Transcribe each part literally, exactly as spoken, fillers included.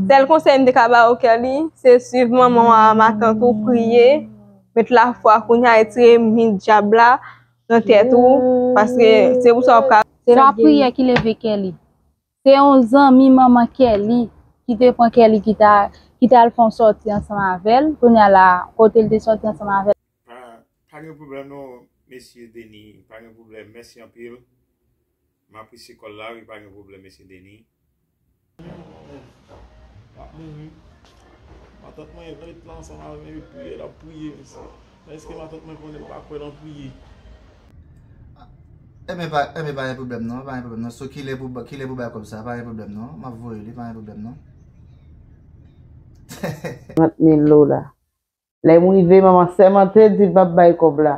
Sèl konsèy m te ka ba w, Kelly, se swiv manman w a matant ou, priye, met lafwa kounye a, retire mi dyab la nan tèt ou, paske se pou sa w ap ka. Se lapriyè ki leve Kelly. Se yon zanmi manman Kelly ki te pran Kelly ki ta, ki t al fè yon sòti ansanm avè l. Kounye a la, kote l te sòti ansanm avè l. Pa, pa gen pwoblèm non, mesye Denis, pa gen pwoblèm. Mèsi anpil. M apresye kòl la, wi, pa gen pwoblèm, mesye Denis. M ap mouri. Matant mwen ret la ansanm avè m, epi priye, l ap priye, mesye. Men èske matant mwen konnen m pa kwè nan priye? Enben pa, enben pa gen pwoblèm non, pa gen pwoblèm non. So kilè pou, kilè pou bay kòb sa, pa gen pwoblèm non. M ap voye li, pa gen pwoblèm non. Trant mil dola. Lè m rive, manman sèmante, di l p ap bay kòb la.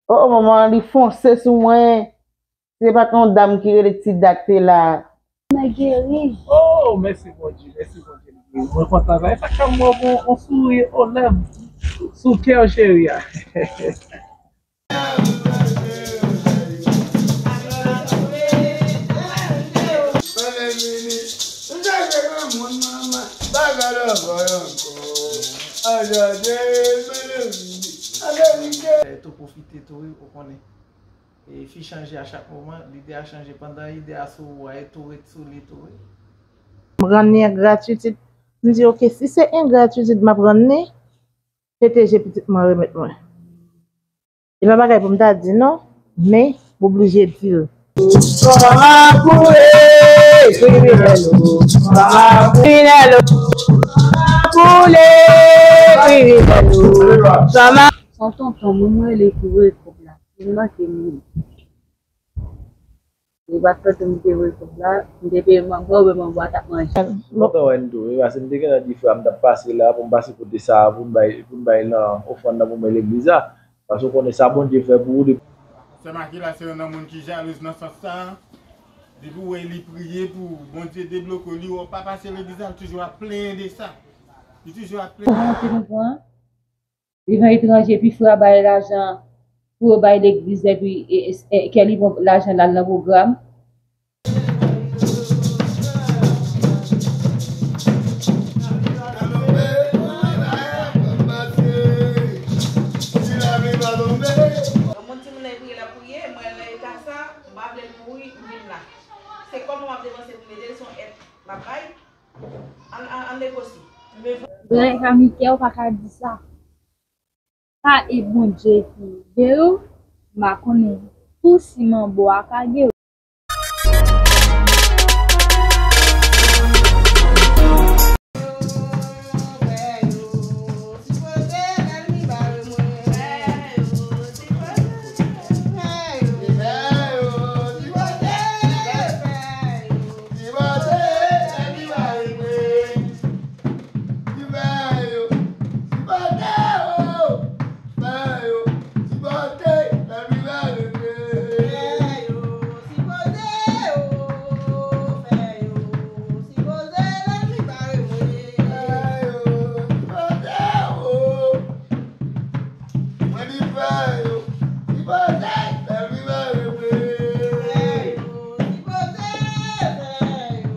O, o, manman, li fonse sou mwen. Se pa t yon dam ki rele Ti Dat te la. Mwen geri. Oh, mèsi Bondye, mèsi Bondye. Mwen kontan sa. E sa k fè m wè w gon yon souri o lèv sou kè w, cheri a. Tou pwofite tou, wi, ou konnen. E fi chanje a chak moman, lide a chanje. Pandan ide a sou ou a, e tou ret sou li tou, wi. M rann li an gratitid. M di, oke, si se an gratitid m ap rann li, pete je pitit mwen remèt mwen. E pa bagay pou m ta di non, men m oblije di l. Kòman koule kriminèl ou, kòman kriminèl ou, kòman koule kriminèl ou, kòman. Se yon tonton mwen, mwen rele pou voye kòb la. Li manke m wi. Li pa t tande m te voye kòb la, m te peye mango, oubyen mango a t ap manje. Kontan wè n tou, wi, paske m te gentan di frè a m t ap pase la pou m pase kote sa a pou m bay, pou m bay nan ofrann nan pou m bay legliz la. Paske w konnen sa Bondye fè pou ou depi. Sè Makila se youn nan moun ki jalouz nan sans sa a. Depi w wè li priye pou Bondye debloke li, w pa pase legliz la, li toujou ap plenyen de sa. Li toujou ap plenyen. Pou monte nou pran. Li nan etranje, epi frè a bay lajan pou yo bay legliz, epi, e, e, e, Kelly pran lajan l al nan pwogram. Yon moun timoun nan priye, l ap priye, mwen nan eta sa, m pa vle l mouri, m vin la. Se kòman m ap depanse pou m ede l, se yon èd m ap bay. Ann, ann, ann negosye. Grann Kamikè, ou pa ka di sa. Pa e Bondye ki geri w, m pa konnen tou si manbo a ka geri w. Mwen di fè yo, sipoze, fè l pi bare mwen. Fè yo, sipoze, fè yo,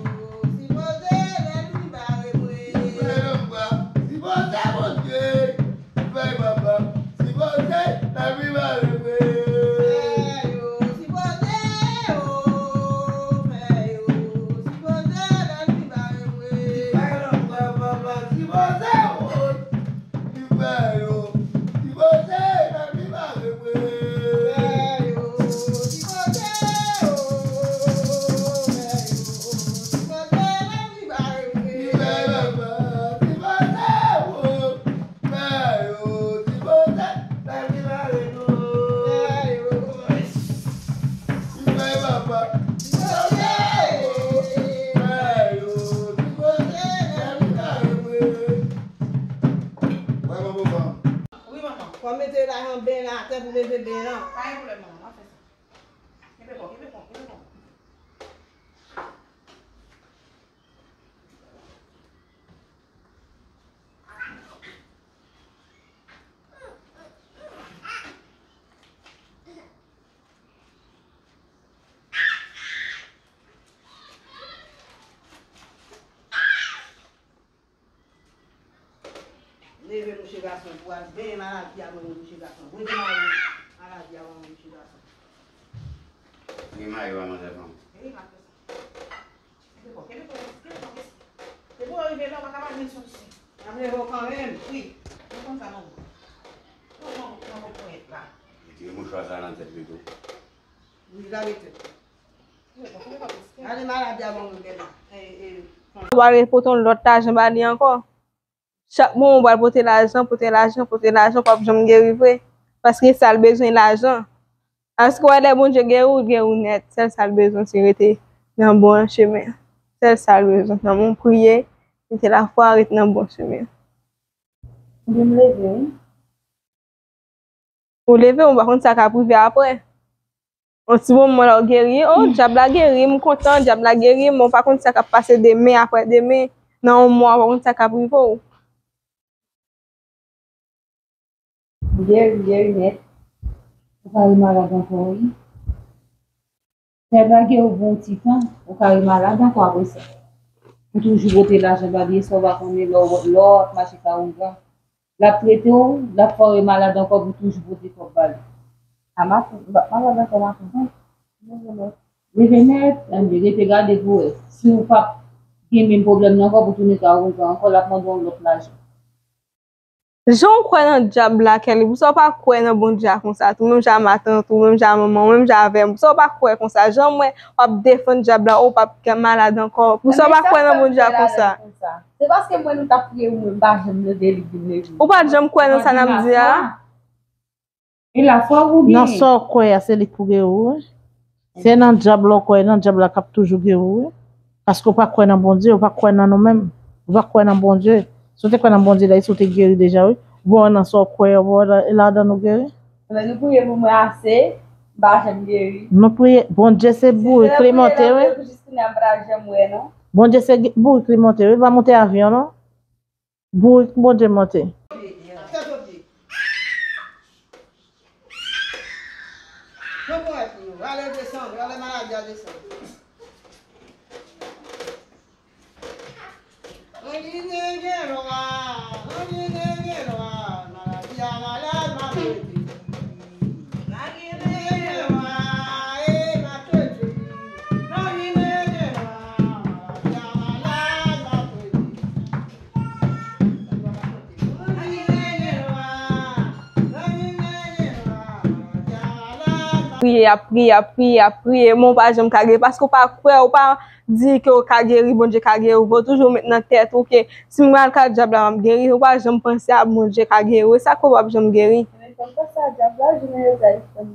sipoze, fè l pi bare mwen. Fè yo, sipoze, Bondye, fè yo, papa, sipoze, fè l pi bare mwen. Fè yo, sipoze, o, fè yo, sipoze, fè l pi bare mwen. Fè yo, papa, sipoze, o. Ki fè yo sipoze nan pi bare mwen. Fè yo sipoze, o, fè yo sipoze nan pi bare mwen. Ki fè yo sipoze, o, fè yo sipoze nan pi bare mwen. Fè yo. Ki fè papa sipoze, o, fè yo sipoze nan pi bare mwen. Wè manman. Wi, manman. Fò w mete lajan ben nan atè pou leve ben an. Pa gen pwoblèm, manman. M ap fè sa. Kenbe kò, kenbe kò, kenbe kò. Gason, pou al benyen maladi a, mwen, mwen kouche gason. Mwen te mayo, maladi a, mwen, mwen kouche gason. Li mayo a, manzè fanm. Ey, m ap fè sa. Kenbe kò, kenbe kò, kenbe kò, kenbe kò. Depi w rive la, w pa ka pa jwenn solisyon. N ap leve w kanmenm, wi. Mwen konn sa, non. Non, non, non, non, ponyèt la. Retire mouchwa sa nan tèt li tou. Wi, lave tèt. Kenbe kò, kenbe kò, kenbe kò. Gade maladi a, mwen, mwen, gade. E, e, w al pote yon lòt lajan ba li ankò. Chak moman w pral pote lajan, pote lajan, pote lajan, w p ap janm geri vre. Paske sa l bezwen lajan. Aske w wè lè Bondye geri w, l geri w nèt. Sèl sa l bezwen, se rete nan bon chemen an. Sèl sa l bezwen. Nan men w priye, mete lafwa, rete nan bon chemen an. Ebyen, m leve, wi. Ou leve, ou pa konn sa k ap rive apre. Yon ti moman la ou geri, oh, dyab la geri, m kontan, dyab la geri, men ou pa konn sa k ap pase demen, apre demen, nan yon mwa, ou pa konn sa k ap rive w. M geri, m geri nèt. Ou pa remalad ankò, wi. Dyab la geri w pou yon ti tan, ou ka remalad ankò apre sa. Ou toujou pote lajan ba li, sa ou pa konnen lè w, lè w ap mache ka ougan. L ap trete w, l ap fè w remalad ankò pou toujou pote kòb ba li. A maten, m p ap malad ankò maten, non. Leve nèt. Leve nèt, anben, rete gade pou wè. Si w p ap gen menm pwoblèm nan ankò pou tounen ka ougan ankò, l ap mande w lòt lajan. Jan w kwè nan dyab la, Kelly, pou sa w pa kwè nan Bondye a konsa tou, menm jan a matant ou, menm jan a manman w, menm jan avè m, pou sa w pa kwè konsa, jan m wè w ap defann dyab la, ou p ap gen malad ankò, pou sa w pa kwè nan Bondye a konsa. Se paske mwen nou t ap priye pou mwen, m pa janm leve li vin leve. Ou pa t janm kwè nan sa n ap di a? E lafwa ou gen? Nan sa w kwè a, se li k pou geri w, wi. Se nan dyab la w kwè, nan dyab la k ap toujou geri w, wi. Paske w pa kwè nan Bondye, w pa kwè nan nou menm. Ou pa kwè nan Bondye. Si w te kwè nan Bondye, dayè si w te geri deja, wi. Ou pa wè nan sa w kwè, ou pa wè la- ladan nou geri. Men nou priye pou mwen ase, m pa janm geri. Nou priye, Bondye se bourik Klemante, wi. Jis kounye a m pa janm wè, non. Bondye se gi- bourik Klemante, wi. Pa monte avyon, non. Bourik Bondye monte. Pran kouray pou nou. Rale desann, rale maladi a desann. Anjine gen lwa, anjine gen lwa, maladi a malad, maladi. Anjine gen lwa, e maladi. Anjine gen lwa, maladi a malad, maladi. Priye, ap priye, ap priye, ap priye, men w pa janm ka geri, paske w pa kwè, w pa di ke w ka geri, Bondye ka geri w, fò w toujou met nan tèt ou ke si m pral ka dyab la, m ap geri, ou pa janm panse a Bondye ka geri w, e sa k fè w p ap janm geri. Men fò m panse a dyab la, jounen jodi a, li fè m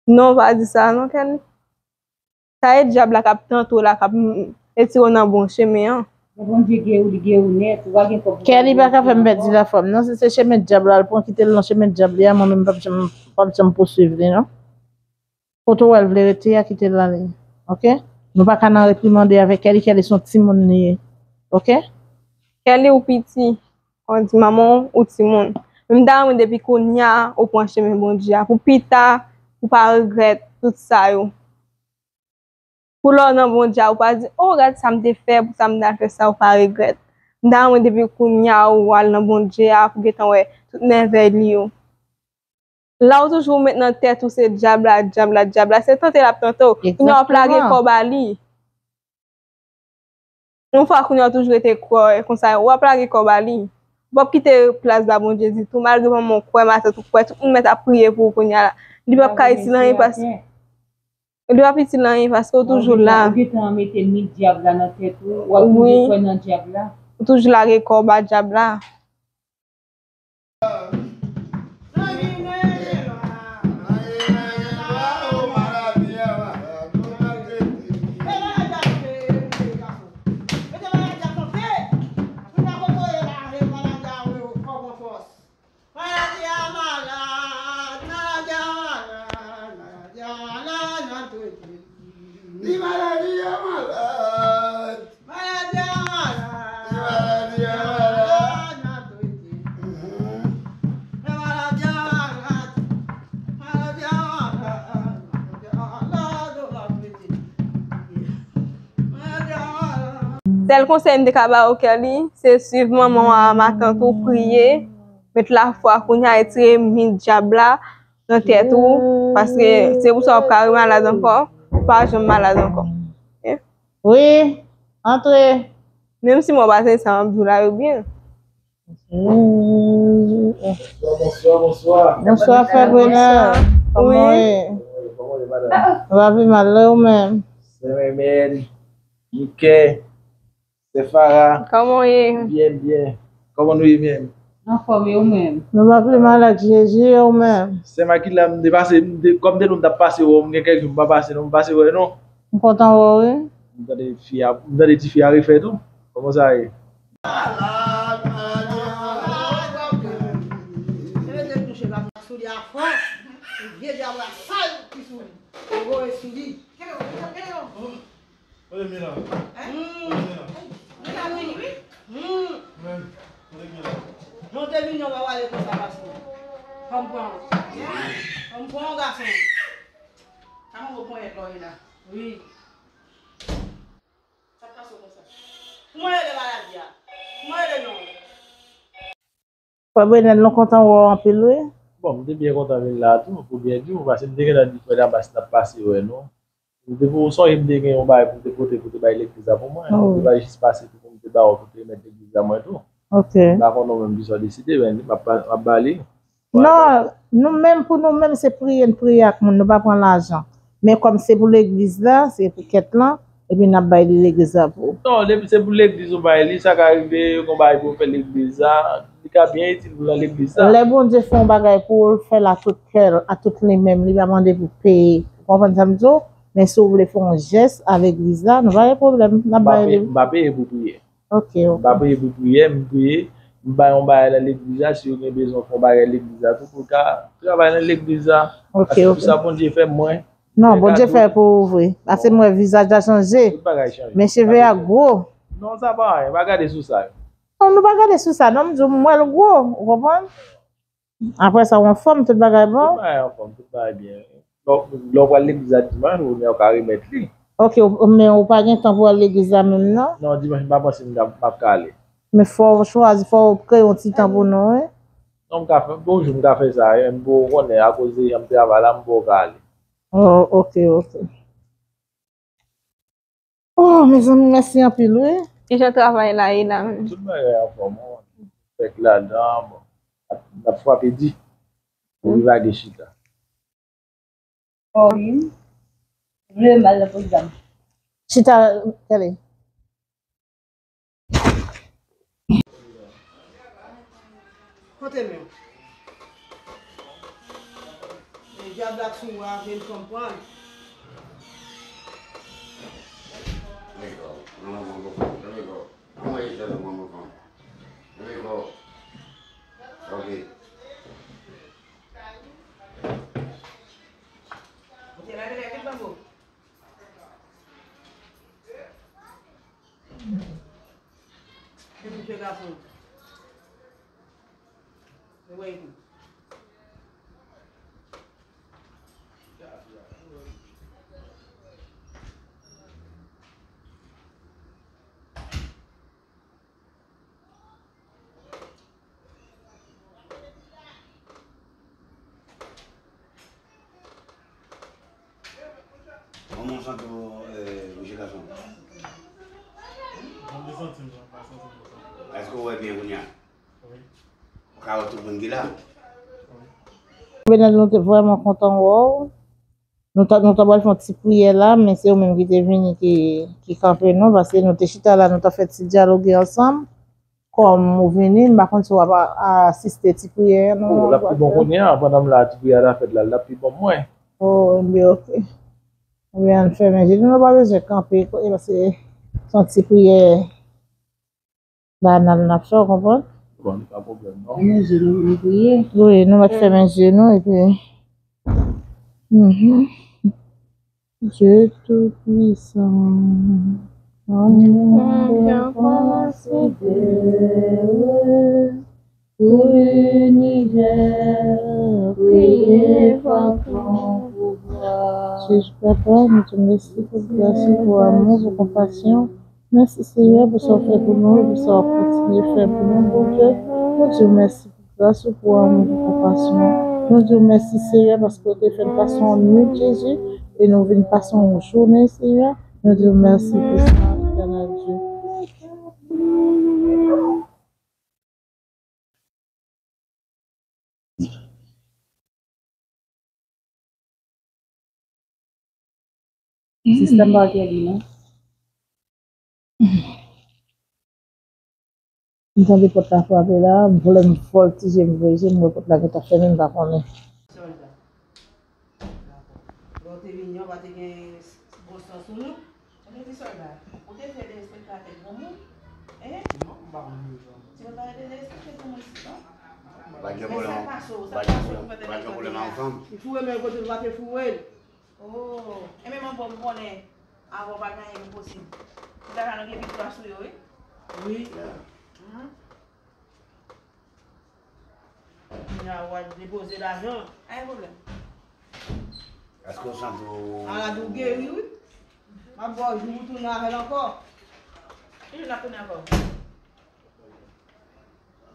Non, pa di sa non, Kelly. Sa e dyab la k ap tante w la, k ap, mm, retire w nan bon chemen an. Lè Bondye geri w, li geri w nèt, ou pa gen kòb pou Kelly pa ka fè m pèdi lafwa m, non. Si se chemen dyab la, l pran kite l nan chemen dyab li a, mwen menm, m p ap janm, p ap janm pouswiv li, non. Kote w wè l vle rete a, kite l ale. Oke? Nou pa ka nan reprimande avèk Kelly, Kelly se yon timoun li ye. Oke? Kelly, ou piti. Ou di manman w, ou timoun. Men m ta renmen depi kounye a, ou pran chemen Bondye a. Pou pita, ou pa regrèt tout sa yo. Pou lè w nan Bondye a, ou pa di, o, gad sa m te fè, pou sa m t al fè sa, ou pa regrèt. M ta renmen depi kounye a, ou al nan Bondye a, pou gentan wè tout mèvèy li yo. La ou toujou met nan tèt ou se dyab la, dyab la, dyab la. Se tante l ap tante w. Kounye a w ap lage kò ba li. Yon fwa kounye a w toujou rete kwè konsa, w ap lage kò ba li. W ap kite plas ba Bondye ditou, malgre manman w kwè, matant ou kwè, tout moun mèt ap priye pou ou kounye a la. Li p ap ka itil anyen paske, li p ap itil anyen paske w toujou la. Ou gentan mete mit dyab la nan tèt ou, w ap toujou kwè nan dyab la. Ou toujou lage kò w ba dyab la. Li maladi a malad. Li maladi a malad. Sèl konsèy m te ka ba w, Kelly, se swiv manman w a, matant ou, priye. Met lafwa kounye a, retire mi dyab la nan tèt ou, paske se pou sa w ap ka remalad ankò, ou pa janm malad ankò. Wi, antre. Menm si mwen pa tande sa m ap di w la yo byen. Bonswa, bonswa, bonswa. Bonswa, frè Brenè. Kòman w ye? Kòman w ye, madanm? Ou pa pi mal, lè ou menm? Sè Mèmèn, Mikè, Sè Fara. Kòman w ye? Byen, byen. Kòman nou ye menm? Anfòm, e ou menm? Nou pa pi mal ak Jezi, e ou menm? Sè Makila, m te pase, m te, kòm de nou m t ap pase wè w, m gen kèk jou m pa pase non, m pase wè non. M kontan wè w, wi. M tande fi a, m tande tifi a refè tou. Kòman sa ye? Soulye a fran, vye dyab la sal ki sou li. Yo voye sou li. Kenbe yo, kenbe yo. Kote m ye la? Kote m ye la? Monte vini, w pa pale konsa, pastè. Fò m pran w. Fò m pran w, gason. Sa mwen ponyèt lò ye la. Wi. Sa k pase w konsa? Kouman rele maladi a? Kouman rele non? Frè Brenè, nou kontan wè w anpil, wi. Bon, m te byen kontan vin la tou, pou byen di w, paske m te gentan di frè Damas n ap pase wè nou. M te pou sonje m te gen yon bagay pou m te pote, pou te bay legliz la pou mwen. M te bay jis pase tou pou m te ba w, pou te remèt legliz la mwen tou. Ok. M pa konnen w menm kisa w deside, men m ap, m ap ba li. Non, nou menm, pou nou menm, se priye n priye ak moun, nou pa pran lajan. Men kòm se pou legliz la, se pou kèt lan, epi n ap bay li legliz la pou. Non, depi se pou legliz ou bay li, sa ka rive, yo gon bagay pou yo fè legliz la, li ka byen itil pou nan legliz la. Lè Bondye fè yon bagay pou ou, l fè l a tout kè l, a tout li menm, li pa mande pou peye. Ou konprann sa m di w? Men si w vle fè yon jès a legliz la, nou pa gen pwoblèm, n ap bay li. M pa peye pou priye. Ok, ok. M pa peye pou priyè, m priye, m bay yon bagay nan legliz la, si yo gen bezwen fè yon bagay legliz la tou, pou l ka travay nan legliz la. Ok, ok. Paske pou sa Bondye fè mwen. Non, Bondye fè pou ou vre. Paske m wè vizaj la chanje. Tout bagay chanje. Men cheve a gwo. Non, sa pa anyen, pa gade sou sa yo. Non, nou pa gade sou sa, non, m di w, m wè l gwo, ou konprann? Apre sa, w anfòm, tout bagay bon? Tout bagay anfòm, tout bagay byen. Lè w, lè w pral legliz la dimanch, ou, ou ka remèt li. Ok, ou, men ou pa gen tan pou al legliz la menm, non? Non, dimanch, m pa panse m, m ap ka ale. Men fò w chwazi, fò w kreye yon ti tan pou nou, wi. Non, m ka fè, bon, jou m ka fè sa, wi, men pou w konnen, akoz de jan m travay la, m poko ka ale. Oh, ok, ok. Oh, mezanmi, mèsi anpil, wi. Kijan travay la ye la menm? Tout bagay anfòm, wi. Fèk ladan, bon. N ap, n ap frape di. Pou rive a gen chita. Oh, wi. Vle m al nan pwogram. Chita, gade. Kote men w? E dyab la k sou ou a vin konprann. Lego, non, non, non, non, lego. Anmwey, jèn mwen, mwen, mwen. Lego. Ok. Ok, lage, lage, banbo. Se pou je gason. Se wè tou. Kòman w santi w, eh, mesye gason? Mwen te santi m, mwen pa santi m konsa. Èske w wè byen kounye a? Wi. Ou ka wè tout moun ki la? Wi. Benel, nou te vrèman kontan wè w. Nou ta, nou ta pral fè yon ti priyè la, men se ou menm ki te vini ki, ki kanpe nou, paske nou te chita la, nou ta fè ti dyaloge ansanm. Kòm ou vini, m pa konn si w ap a-, asiste ti priyè a, non? Oh, l ap pi bon kounye a, pandan m la, ti priyè a ta fèt la, l ap pi bon pou mwen. Oh, enben, ok. Enben, ann fèmen je nou, nou pa bezwen kanpe, paske se yon ti priyè banal n ap fè, w konprann? Bon, pa pwoblèm, non. Fèmen je nou, nou priye. Wi, nou mèt fèmen je nou, epi, mhm. Dieu Tout-Puissant, amour, tout l'univers, priez par ton pouvoir. Jésus, Papa, nou di w mèsi pou gras ou, pou amou, pou konpasyon. Mèsi, Seyè, pou sa w fè pou nou, pou sa w ap kontinye fè pou nou, Bondye. Nou di w mèsi. gras ou, pou amou, pou konpasyon. Nou di w mèsi, Seyè, paske w te fè n pase yon nwit, Jezi, e nou vin pase yon jounen, Seyè. Nou di w mèsi pou sa, Etènèl Dye. Sistèm pa gen li, non. M tande pòt la frape la, m vle m vòltije, m voye je, m wè pòt la gentan fèmen, m pa konnen. Sòlda. Lè w te vini an, pa te gen bon sans sou nou? Ebyen, ti sòlda, ou te fè derespekte avèk granmoun? Hein? Non, m pa konn derespekte granmoun. Ti moun pa gen derespekte granmoun isit, non? Pa gen pwoblèm, pa gen pwoblèm avè w fanm. Li foure men l kote l pa te foure l. Oh, enben manbo, m konnen avè w pa gen anyen ki posib. Tout lajan nou gen pi twa sou yo, wi. Wi. Mhm. Kounye a w al depoze lajan. Pa gen pwoblèm. Èske w santi w... Maladi w geri, wi. M ap ba w jou pou tounen avè l ankò. Ki jou n ap tounen ankò?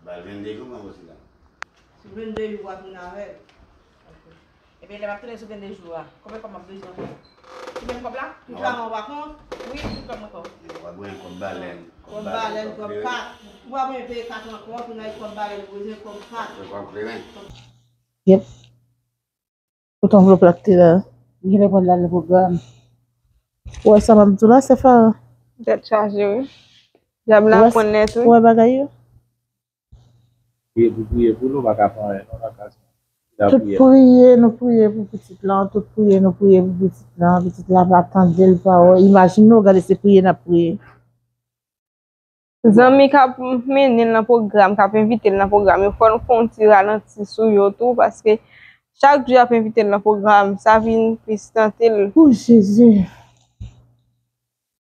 Ba l vennde jou, mwen osi la. Sou vennde jou, w a tounen avè l. Ok. Ebyen, lè m ap tounen sou vennde jou a, konbyen kòb m ap bezwen ankò? Ki menm kòb la? Tout lajan w pa konn? Wi, tout kòb mwen konn. W ap gen kòb balèn, kòb balèn, kòb kat. Ou pa bezwen peye kat ankò, kounye a kòb balèn, ou bezwen kòb kat. Kòb kleren. Yep. Tout anvlòp la ki te la, li genlè pral al nan pwogram. Ou wè sa m ap di w la, Sefara? Tèt chaje, wi. Dyab la pran nèt, wi. Ou wè bagay yo? Priye pou, priye pou nou, pa ka fè anyen, non, nan kaz. Tout priye, nou priye pou pitit lan, tout priye, nou priye pou pitit lan, pitit la pa tande l, pa wè. Imajine w, gade se priye n ap priye. Zanmi k ap mennen l nan pwogram, k ap envite l nan pwogram yo, fò n fè yon ti ralanti sou yo tou, paske chak jou y ap envite l nan pwogram, sa vin plis tante l. O Jezi!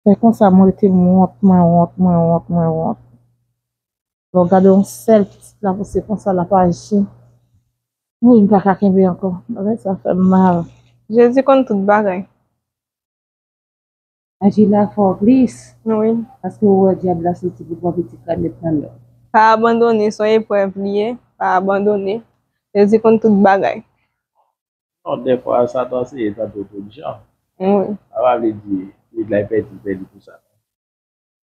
Lè konsa, mwen rete m wont, mwen wont, mwen wont, mwen wont. Lè w gade yon sèl pitit la pouse konsa, l ap aji. Wi, m pa ka kenbe ankò. Bagay sa fè m mal. Jezi konn tout bagay. Aji la fò plis. Wi. Paske ou wè dyab la soti pou pran pitit la met nan men w. Pa abandone, se yon eprèv li ye. Pa abandone. Jezi konn tout bagay. Non, dèfwa, Satan se tante w tout jan. Wi. Sa pa vle di, li la pèdi, pèdi pou Satan.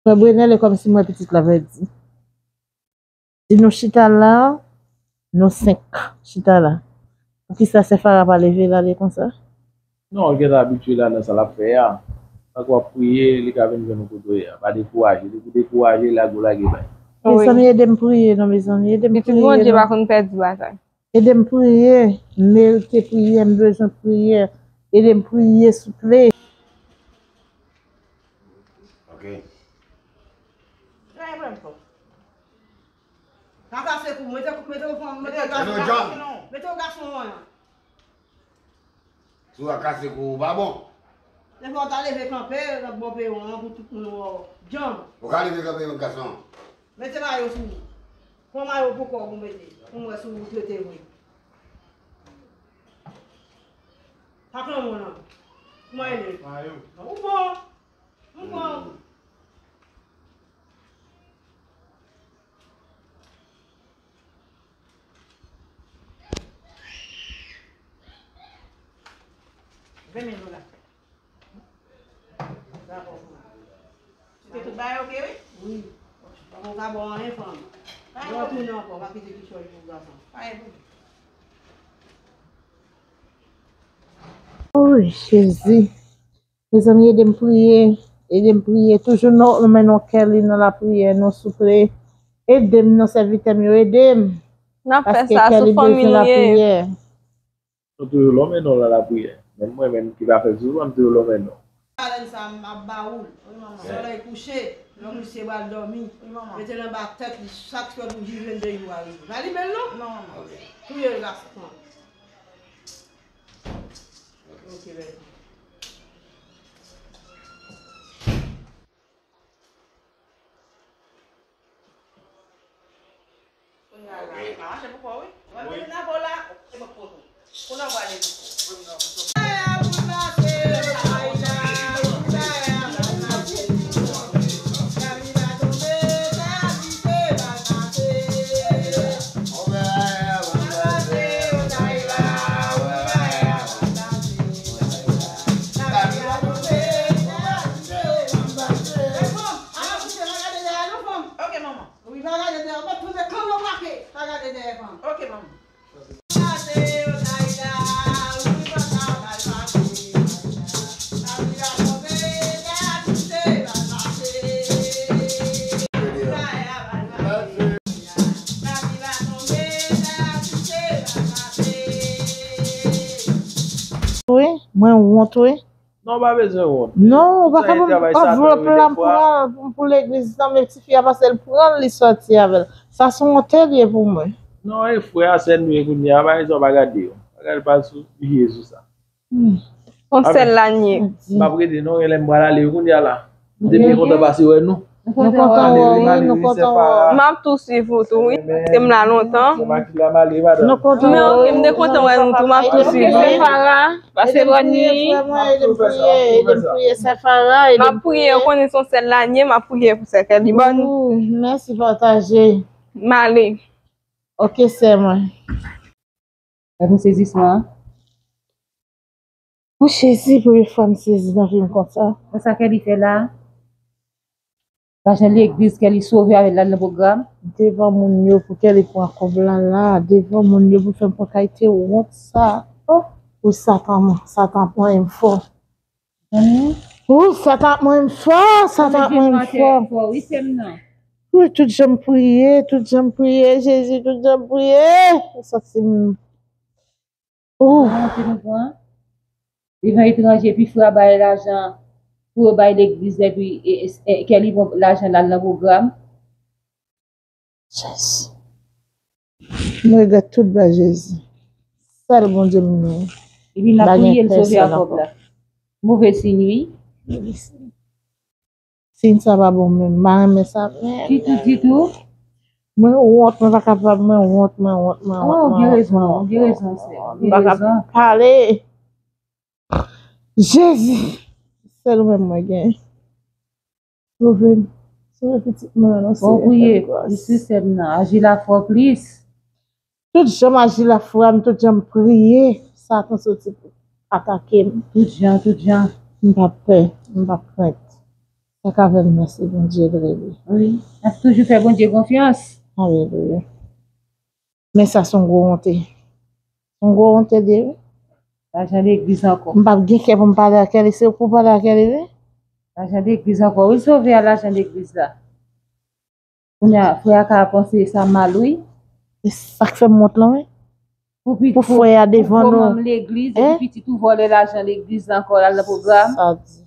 Frè Brenel, e kòmsi m wè pitit la pèdi. Si nou chita la, nou senk chita la. Poukisa Sefara pa leve l ale konsa? Non, l gentan abitye la nan sa l ap fè a. Tank w ap priye, li ka vin jwenn ou kote w ye a. Pa dekouraje. Depi w dekouraje, lage w lage bay. Wi. Mezanmi, ede m priye, non, mezanmi, ede m priye, non. Pitit Bondye pa konn pèdi batay. Ede m priye, m merite priyè, m bezwen priyè. Ede m priye, souple. Ok. Sa e vrèman fò. Sa kase kou, mete, mete w fanm, mete w gason. Mete w gason an. Si w a kase kou ou pa bon. Lè fò w ta leve kanpe, nan bò peron an pou tout moun wè w. Djanm. Ou ka leve kanpe yon gason. Mete mayo sou ou. Pran mayo pou kò w pou mete. Pou m wè si w trete vre. Pa klanm ou non. Kòman e ye? Mayo. Ou bon. Ou bon. Ven men nou la. Dakò. Ou te tout bagay oke, wi? Wi. Bon, ou ka bon anyen, fanm. Lè w tounen ankò, pa kite kichòy pou gason. Pa gen pwoblèm. O Jezi. Mezanmi, ede m priye. Ede m priye. Toujou nou mennen kè li nan lapriyè, nou souple. Ede m non, sèvitè m yo, ede m. N ap fè sa, sou fanmi nou ye. Nou toujou lonmen non nan lapriyè. Menm mwen menm ki pa fè sousou, m toujou lonmen non. Balèn sa m ap ba ou l. Wi, manman. Solèy kouche, lè misye pral dòmi. Wi, manman. Mete l anba tèt li, chak swa pou jou vennde jou a rive. Pa li bèl non? Non, manman. Ok. Touye l gason. Ok, bèl. Kounye a la, pa mache pou kò w, wi. Ou wè l mete nan kò w la, se bon pou ou tou. Kounye a w prale pou kò w. Wi, mwen wont, wi. Non, ou pa bezwen wont. Non, ou pa ka ban m anvlòp la pou, pou legliz nan, men tifi a pase l pran l, li sòti avè l. Sa se yon wont li ye pou mwen. Non, e frè a, sè nou ye kounye a, pa rezon, pa gade yo. Pa gade, pa sou, Jezi sa. Hmm. Yon sèl lanye. M ap rete non, lè m pral ale kounye a la. Depi kontan pase wè nou. Nou kontan wè w, wi, nou kontan wè w. M ap tou swiv ou tou, wi. Se m la lontan. Se Makila m ale, madanm. Nou kontan wè w. Men ok, m te kontan wè nou tou, m ap tou swiv, wi. Pase bòn nwi. Ede m priye, ede m priye, sè Fara, ede m priye. M ap priye, ou konnen se yon sèl lanye, m ap priye pou sè kè li bòn. Mèsi, pataje. M ale. Ok, sè mwen. Gad yon sezisman. O Jezi, premye fwa m sezi nan vi m konsa. Konsa kè li fè la. Lajan legliz kè li sove avè l al nan pwogram. Devan moun yo pou kè li pran kòb la la. Devan moun yo pou fè m pran kalite wont sa. Oh, pou Satan, Satan pran m fò. Ou, Satan ap mwen fò, Satan ap mwen fò. Wi, sè m nan. Wi, tout jan m priye, tout jan m priye, Jezi, tout jan m priye. Ou santi m. Ou. Monte nou pran. Devan etranje, pi fra bay lajan pou yo bay legliz, epi e, e, e, kè li pran lajan l al nan pwogram. Jezi. M regrèt tout bagay, Jezi. Sèl Bondye m gen. Epi n ap priye l sove a kòb la. Move siy, wi. Siy sa pa bon menm. M pa renmen sa menm. Ditou, ditou. Mwen wont, mwen pa kapab, mwen wont, mwen wont, mwen wont. Oh, ou gen rezon, ou gen rezon, sè. M pa kapab pale. Jezi. Sèl ou menm mwen gen. Sove m. Sove pitit mwen an, non, Senyè. Fò w priye plis, sè m nan. Aji lafwa w plis. Tout jan m aji lafwa m, tout jan m priye, Satan soti pou atake m. Tout jan, tout jan. M p ap pè, m p ap krent. Sa k avè m nan se Bondye l rele. Wi. N ap toujou fè Bondye konfyans. Alelouya. Men sa se yon gwo wonte. Yon gwo wonte de wi. Lajan legliz ankò. M p ap gen kè pou m pale ak Kelly, se ou pou pale ak Kelly wi. Lajan legliz ankò. Wi, sove a lajan legliz la. Kounye a, frè a ka panse sa mal wi. E sa k fè m wont lan wi. Pou frè a devan nou. Pou manm legliz, epi pitit ou vòlè lajan legliz la ankò, l al nan pwogram. Sa di.